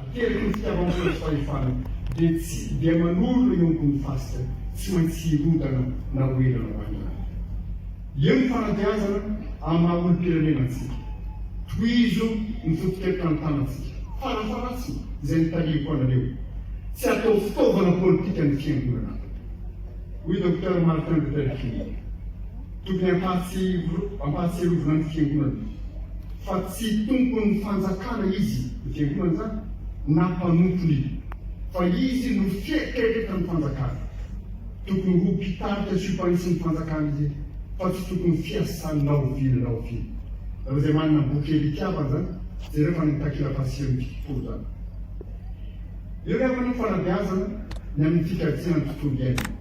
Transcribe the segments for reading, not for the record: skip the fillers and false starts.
Ateraky ny fitiavam-bola sy fahefana dia tsy dia manorina eo ambony fasika tsy maintsy hirodana na ho ela na ho haingana. Eo ny fanabeazana amin'ny maha olom-pirenena antsika. Tohizo ny foto-kevitra ny tanantsika, farafaharatsiny izay nitarihiko anareo. Tsy atao fitaovana politika ny fiangonana. Hoy Docteur Martin Luther King, Tokony hampahatsiarovina ny fiangonana fa tsy tompon'ny fanjakana izy, ny fiangonana izany, na mpanompony, fa izy no fieritreretan'ny fanjakana. Tokony ho mpitarika sy ho mpanisy ny fanjakana izy fa tsy tokony fiasany na oviana na oviana. Nareo izay manana boky Itiavana izany, jereo fa any amin'ny takela-pasiro ny 70 izany. Eo ry havana ny fanabeazana ny amin'ny fikajiana ny tontolo iainana,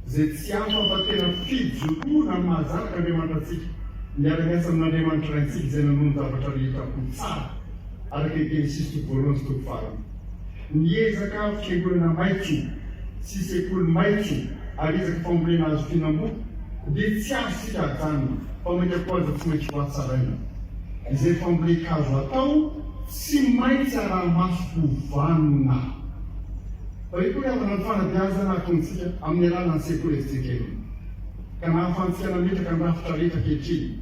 izay tsy hafa fa tena fijoroana amin'ny maha zanak' Andriamanitra antsika, miara-miasa amin'Andriamanitra Raintsika izay nanao ny zavatra rehetra ho tsara, araka ny Genesisy toko voalohany sy toko farany. Ny ezaka fiangonana maitso sy sekoly maitso ary ezaka fambolena hazo fihinam-boa dia tsy azontsika ajanona fa mainka koa aza tsy maintsy hohatsaraina. Izay fambolen-kazo atao tsy maintsy araha-maso ho vanona. Fa io koa ry havana ny fanabeazana ataontsika amin'ny alalan'ny sekoly fjkm ka nahafahantsika nametraka ny rafitra rehetra ankehitriny.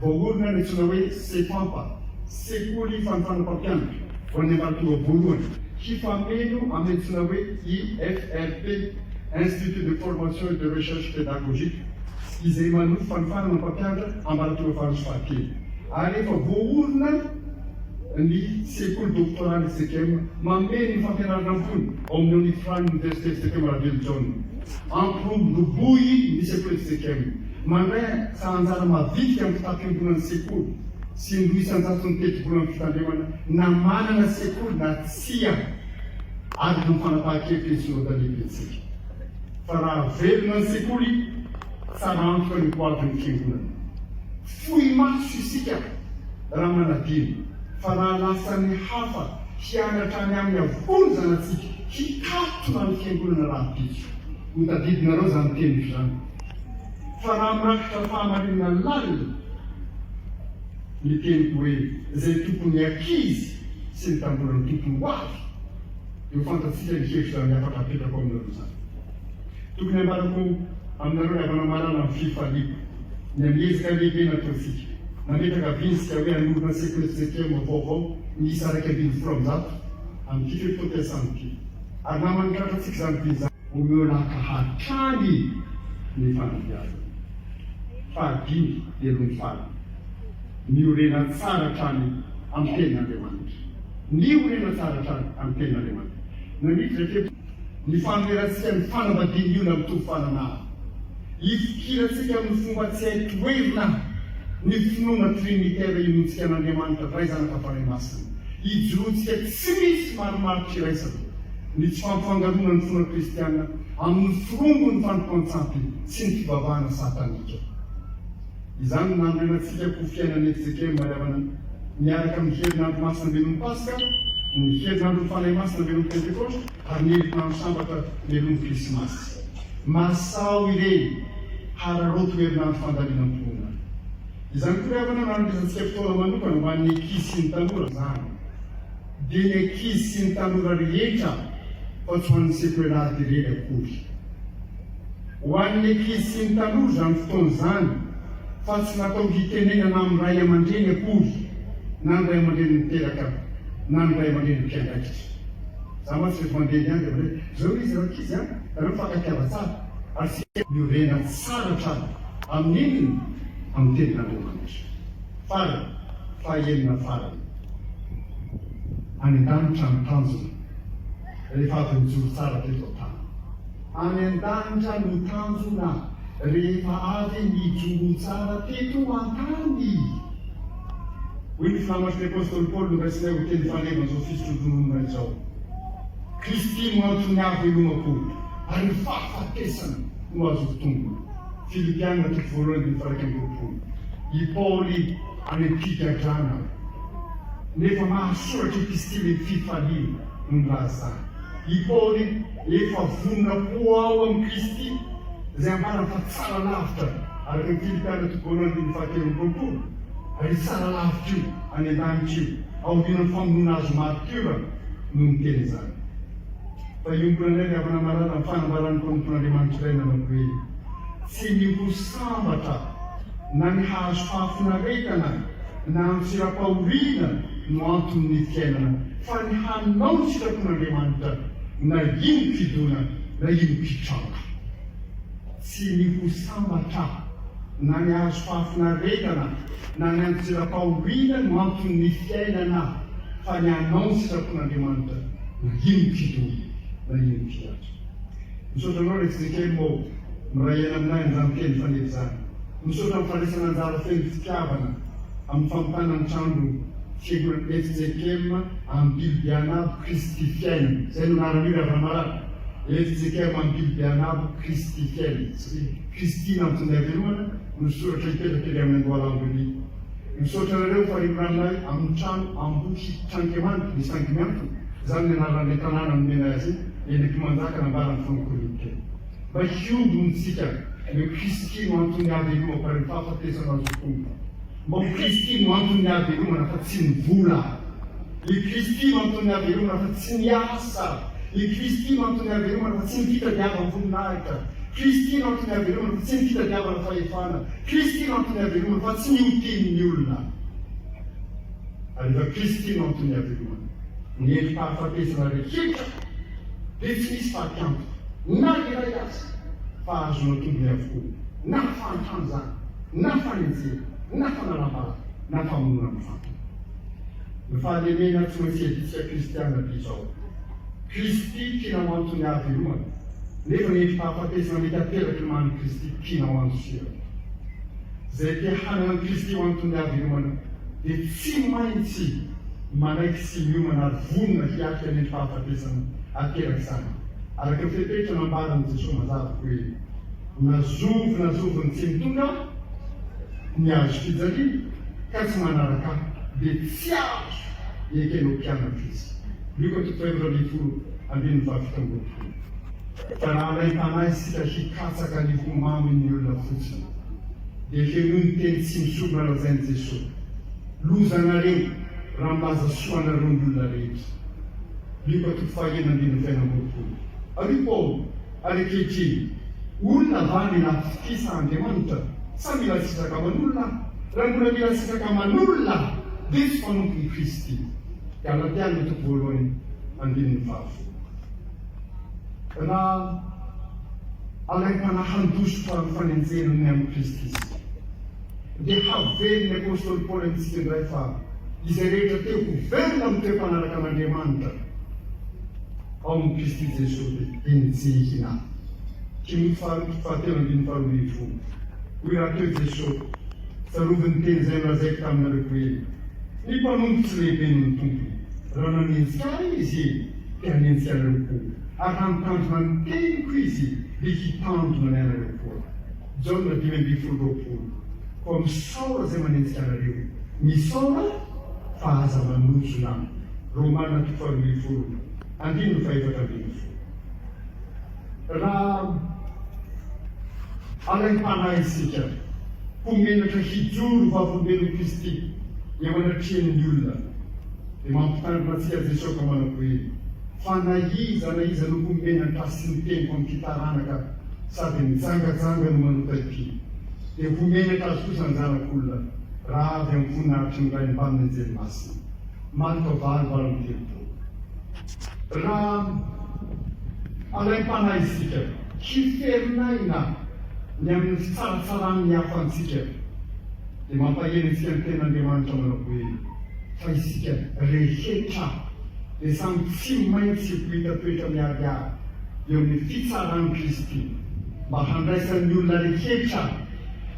Voaorina ny antsoina hoe Sefampa, Sekoly Fanofanana Mpampianatra ho an'ny ambaratonga voalohany, hifameno amin'ny antsoina hoe IFRP, Institut de Formation et de Recherche Pédagogique, izay manofy fanofanana mpampianatra ambaratonga faharoa sy fahatelo. Ary efa voaorina ny sekoly doctorat fjkm mameno ny fampianarana ambony ao amin'ny Onifran Université fjkm Ravelojaona. Ampiroboroboy ny sekoly fjkm. Mandray anjara mavitrika amin'ny fitampiombonan'ny sekoly sy ny roa isan-jaton'ny tetibolan'ny fitandremana na manana sekoly na tsia araka ny fanapahan-kevitry ny synoda lehibentsika. Fa raha velona ny sekoly, tsara antoka ny ho avin'ny fiangonana. Fohy maso isika raha manadino fa raha lasan'ny hafa hianatra any aminy avokoa ny zanatsika, hikatona ny fiangonana rahampitso. Ho tadidinareo izany teniko izany. Fa raha mirakitra fahamarinana lalina ny teniko hoe izay tompon'ny ankizy sy ny tanora no tompony ho avy, dia ho fantatsika ny hevitr'izany hafatra apetrako aminareo izany. Tokony hambarako aminareo ry havana malala ny fifaliako ny amin'ny ezaka lehibe nataontsika. Nametraka vina isika hoe hanorina sekoly fjkm vaovao miisa 111 amin'ity fe-potoam-piasana ity. Ary naman'ny tratrantsika izany vina izany. Omeo laka hatrany ny fanabeazana. Fahadimy dia nony farany, miorena tsara hatrany amin'ny Tenin'Andriamanitra. Miorena tsara hatrany amin'ny Tenin'Andriamanitra. Nandritra izay fe. Ny fanoherantsika ny fanambadian'ny olona mitovy fananahana. Ifikirantsika amin'ny fomba tsy hay toherina ny finoana trinitaire inoantsika an'Andriamanitra Ray Zanaka Fanahy Masina. Ijoroantsika tsy misy marimaritra iraisana ny tsy fampifangaroana ny finoana kristiana amin'ny firongon'ny fanompoan-tsampy sy ny fivavahana satanika. Izany no nanorenantsika koa fiainana fjkm Mariavana miaraka amin'ny herinandro masina mialoha ny Paska, ny herinandron'ny Fanahy Masina mialoha ny Pentekosta ary ny herinandro sambatra mialoha ny Krismasy. Mahasaho ireny hararaoty ho herinandro fandalinam-pinoana. Izany koa ry havana no hanomezantsika fotoana manokana ho an'ny ankizy sy ny tanora. Izany dia ny ankizy sy ny tanora rehetra fa tsy ho an'ny sekoelady irery akory. Ho an'ny ankizy sy ny tanora izany fotoana izany fa tsy natao hitenenana amin'ny ray aman-dreny akory na ny ray aman-dreny niteraka na ny ray aman-dreny mpiandraikitra. Za mantsy rehefa mandeha ihany dia hoe zao izy rankizy a, nareo mifankatiava tsara ary tsy miorena tsara hatrany amin'ny inona? Amin'ny tenin'Andriamanitra. Farany, fahaenina farany, any an-danitra ny tanjona rehefa avy nijoro tsara teto an-tany. Any an-danitra no tanjona rehefa avy nijoro tsara teto an-tany. Hoy ny filamatry ny Apostoly Paoly noraisinay ho teny fanevan'izao fisotroan-drononona izao, Kristy no anton'ny hahavelomako, ary ny fahafatesana no azoko tombony. Filipiana toko voalohany andininy faha 21. I Paoly any am-pigadrana, nefa mahasoratra epistily ny fifaliana no nilazany. I Paoly efa vonona ho ao amin'i Kristy, izay ambarany fa tsara lavitra, araka ny Filipiana toko voalohany andininy fahatelo amby roapolo, ary io tsara lavitra io, any an-danitra io, aorianan'ny famonoana azy martiora. no niteny izany. Fa iombonanay ry havana malala ny fanambaran'ny mpanompon'Andriamanitra iray nanao hoe, Tsy ny ho sambatra na ny hahazo fahafinaretana na antsiram-pahoriana no anton'ny fiainana fa ny hanao ny sitrapon'Andriamanitra na inon-kidona na inon-kitranga. Tsy ny ho sambatra na ny hahazo fahafinaretana na ny antsiram-pahoriana no anton'ny fiainana fa ny hanao ny sitrapon'Andriamanitra na inon-kidona na inon-kihatra. Misaotra anao ry fjkm ô, miray aina aminay amin'izany teny faneva izany. Misaotra amin'ny fandraisana anjara feno fitiavana amin'ny famitana ny trano fiangonana fjkm Ambilobeanabo Kristy Fiainana. Izay no anaran'io ry havana malala. Fjkm Ambilobeanabo Kristy Fiainana. Satria Kristy no anton'ny havelomana no soratra hipetraka ery amin'ny andohalambo ery. Misaotra anareo fa rimiraminay amin'ny trano Ambohitrandriamanitra misy sangy miantona, izany ny anaran'ilay tanàna nomenay azy iny, eny Ampimanjaka nambaran'ny filoha Korintiana. Mba hiombontsika ny hoe Kristy no anton'ny havelomako ary ny fahafatesana azo tompo. Mba ho Kristy no anton'ny havelomana fa tsy ny vola. I Kristy no anton'ny havelomana fa tsy ny asa. I Kristy no anton'ny havelomana fa tsy ny fitadiavam-boninahitra. Kristy no anton'ny havelomana fa tsy ny fitadiavana fahefana. Kristy no anton'ny havelomana fa tsy ny ho tian'ny olona. Ary efa Kristy no anton'ny havelomana. Ny endri-pahafatesana rehetra dia tsy misy fatiantoka na iray aza fa ahazoana tombony avokoa, na fahantrana izany, na fanenjehana, na fanalam-baraka, na famonoana mivantana. Ny fahalemena tsy maintsy iadiantsika kristiana dia izao, Kristy tiana ho anton'ny hahavelomana, nefa ny endri-pahafatesana mety hateraky ny maha an'i Kristy tiana ho andosirana. Izay te hanana an'i Kristy ho anton'ny hahavelomana dia tsy maintsy manaiky sy miomana ary vonona hiatrika ny endri-pahafatesana aterak'izany, araka ny fepetra nambaran'i Jesoa mazava hoe, Na zovy na zovy ny tsy mitondra ny hazo fijaliana ka tsy manaraka Ahy dia tsy azo ekena ho mpianatro izy. Lioka toko faha-14 andininy faha-27. Fa raha alaim-panahy isika hikatsaka ny ho mamin'ny olona fotsiny, dia henoy ny teny tsy misorona lazain'i Jesoa, Lozanareo raha milaza soa anareo ny olona rehetra. Lioka toko faha-enina andininy faha-26. Ary hoy Paoly, Ary ankehitriny, olona va ny lafy fitia sa Andriamanitra? Sa mila sitraka aman'olona aho? Raha mbola mila sitraka aman'olona aho, dia tsy mpanompon'i Kristy. Galatiana toko voalohany andininy fahafolo. Raha alaim-panahy handositra ny fanenjehana ny amin'i Kristy isika, dia haverin'ny apostoly Paoly amintsika indray fa izay rehetra te ho velona amin'ny toe-panaraka an'Andriamanitra, ao amin'i Kristy Jesoa dia henjehina. Timoty faharoa toko fahatelo andininy faharoa 12. Hoy rahateo Jesoa, Tsarovy ny teny izay nolazaiko taminareo hoe, Ny mpanompo tsy lehibe noho ny tompony. Raha nanenjika Ahy izy, dia hanenjika anareo koa, ary raha nitandrina ny teniko izy, dia hitandrina ny anareo koa. Jaona 15 20. Koa misaora izay manenjika anareo. Misaora fa aza manozona. Romana toko faharoa andininy faha-14. Raha alaim-panahy isika ho menatra hijoro vavolombelon'i Kristy eo anatrehan'ny olona, dia mampitandrina antsika Jesoa ka manao hoe, Fa na iza na iza no ho menatra sy ny teniko amin'ity taranaka sady mijangajanga no manota ity, dia ho menatra azy kosa ny Zanak'olona raha avy amin'ny voninahitry ny Rainy mbamin'ny anjely masina. Marka valo 38. Raha alaim-panahy isika hiferinaina ny amin'ny fitsaratsaran'ny hafa antsika, dia mampahery antsika ny Tenin'Andriamanitra manao hoe, Fa isika rehetra dia samy tsy maintsy ho hita toetra miharihary eo amin'ny fitsaran'i Kristy, mba handraisan'ny olona rehetra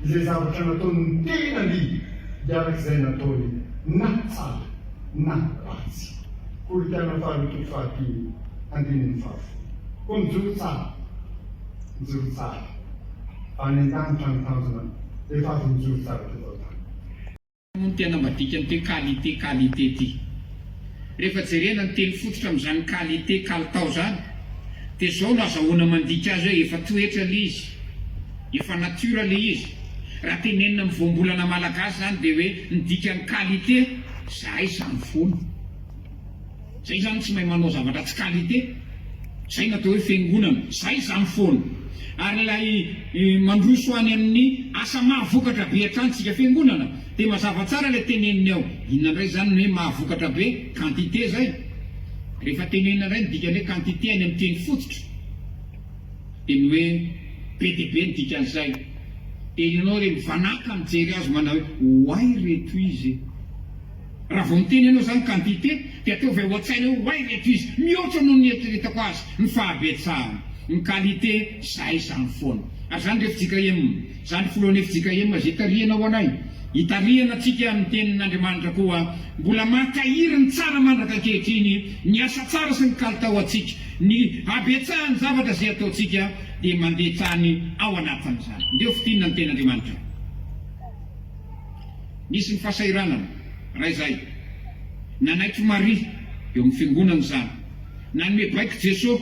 izay zavatra nataon'ny tenany dia araka izay nataony, na tsara na ratsy. Korintiana faharoa toko fahadimy andininy fahafolo. Koa mijoro tsara, mijoro tsara, fa any an-danitra ny tanjona rehefa avy nijoro tsara teto an-tany. Moa ny tena mba dikan'ity hoe qualité qualité ity? Rehefa jerena ny teny fototra amin'izany qualité kalitao izany dia izao no azahoana mandika azy hoe efa toetra ilay izy, efa nature ilay izy. Raha tenenina amin'ny voambolana malagasy izany dia hoe ny dikan'ny qualité, zahay samy foana. Zay zany tsy mahay manao zavatra tsy qualité. Zay no atao hoe fiangonana. Zay zany foana. Ary ilay mandroso any amin'ny asa mahavokatra be hatrany tsika fiangonana dia mazava tsara ilay teneniny ao. Inona indray zany ny hoe mahavokatra be? Quantité zay. Rehefa tenenina indray ny dikan'ny hoe quantité any amin'ny teny fototra dia ny hoe be dia be ny dikan'izay. Dia ianao re mivanàka mijery azy manao hoe oay reto izy e! Raha vao miteny ianao izany quantité dia ataovy ao an-tsaina hoe oay reto izy, mihoatra noho ny nieritreretako azy ny fahabetsahany, ny qualité, zay izany foana. Ary izany ry fjkm, izany filohan'ny fjkm izay itarihana ho anay, itarihana antsika amin'ny tenin'Andriamanitra koa, mbola mahatahiry ny tsara mandraka ankehitriny, ny asa tsara sy ny kalitao antsika, ny habetsahan'ny zavatra izay ataontsika dia mandeha hatrany ao anatin'izany. Ndeha fintinina ny tenin'Andriamanitra. Nisy ny fahasahiranana, raha izay. Nanaiky Maria, eo amin'ny fiangonana izany. Nanome baiko Jeso.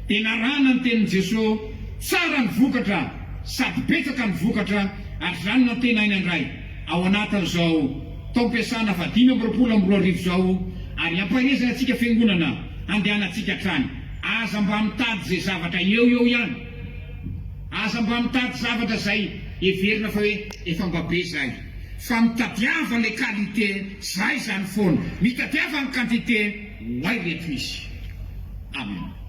Dia narahana ny tenin'i Jeso, tsara ny vokatra sady betsaka ny vokatra ary izany no antenaina indray ao anatin'izao taom-piasana faha 2025 izao ary ampaherezana antsika fiangonana handehanantsika hatrany. Aza mba mitady izay zavatra eo eo ihany. Aza mba mitady zavatra izay heverina fa hoe efa mba be izay fa mitadiava le qualité zay zany foana, mitadiava ny quantité oay reto misy. Amen.